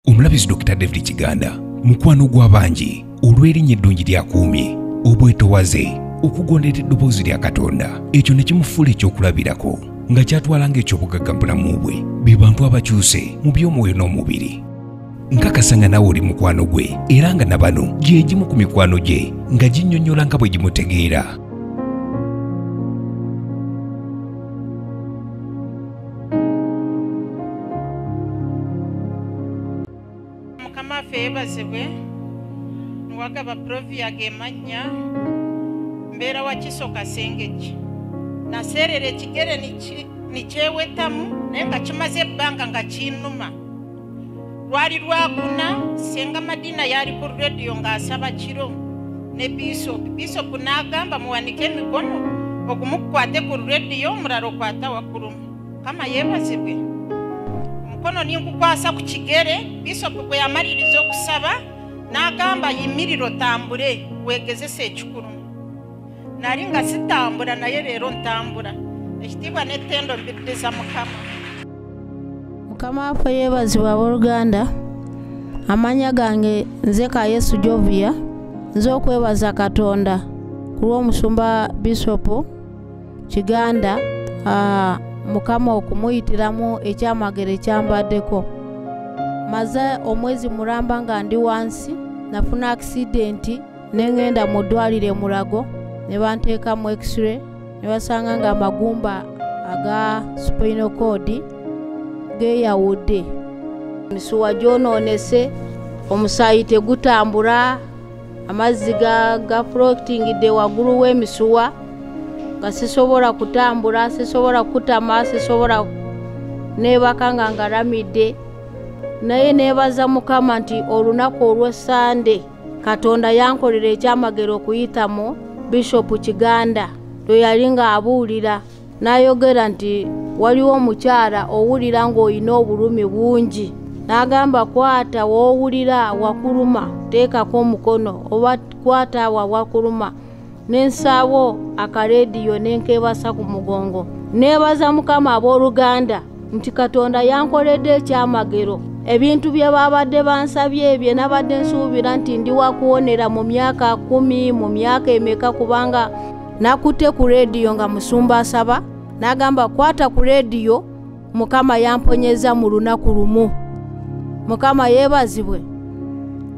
Omulabirizi Dr. David Kiganda mukwano gw'abangi olw'erinnya eddungi ly'akuumye, obwetowaze, okugondera eddoboozi lya Katonda, ekyo ne kimufuula ekyokulabirako nga kyatwala ng'ekyobugagga mu bulamu bwe, be bantu abakyuse mu by'omwoyo n'omubiri. Nkakasa nga naawe oli mukwano gwe era nga na bano gye gimu ku mikwano gye nga ginnyonnyola nga bwe gimutegeera. Mukama waffe yeebazibwe. Nuwagaba Provia ge mannya, mbeera wa Kisoka Sengejje. Naseerera ekigere nikyewetamu, naye nga kimaze ebbanga nga kinnuma. Lwali lwakuna, Senga Madina yali ku rediyo ng'asaba kiro ne bisopu. Bisopu n'agamba muwanike emikono, ogumu kukwate ku rediyo, omulala okwata waggulu. Mukama yeebazibwe. Omukono ningukwasa ku kigere. Bisopu bwe yamaliriza okusaba n'agamba, "Yimirira otambule weegezese ekikulu." Nali nga sitambula, naye leero ntambula. Ekitiibwa n'ettendo mbiddiza Mukama. Mukama waffe yeebazibwa. Abooluganda, amannya gange nze ka Yesu Jovia. Nze okwebaza Katonda ku lw'omusumba Bisopu Kiganda, Mukama okumuyitiramu ekyamagero ekyambaddeko. Maze omwezi mulamba nga ndi wansi. Nafuna accident ne ŋŋenda mu ddwaliro e Mulago ne banteekamu x-ray, ne basanga nga amagumba aga spinal cord geeyawudde, emisuwa gyonoonese, omusaayi tegutambula, amazzi ga floatingidde waggulu w'emisuwa, nga sisobola kutambula, sisobola kukutama, sisobola neebaka nga ngalamidde. Naye neebaza Mukama nti olunaku olw'Essande Katonda yankolera ekyamagero okuyita mu Bishopu Kiganda lwe yali ng'abuulira, n'ayogera nti waliwo omukyala owulira ng'olina obulumi bungi, n'agamba, "Kwata w'owulira wakuluma, teekako omukono, oba kwata awo awakuluma." Nensaawo akarediyo nenkeebasa ku mugongo. Neebaza Mukama, abooluganda, nti Katonda yankoledde ekyamagero. Ebintu bye babadde bansabye, bye nabadde nsuubira nti ndi wakuwonera mu myaka 10, mu myaka emeka, kubanga nakutte ku rediyo nga musumba asaba n'agamba, "Kwata ku rediyo." Mukama yamponyeza mu lunaku lumu. Mukama yeebazibwe.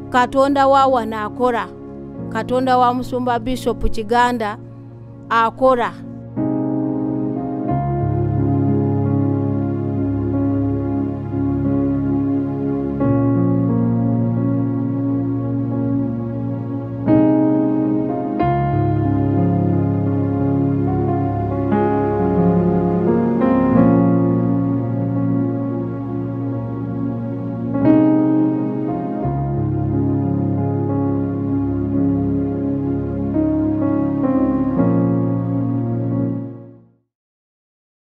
Katonda wa wano akola, Katonda wa musumba Bishopu Kiganda akola.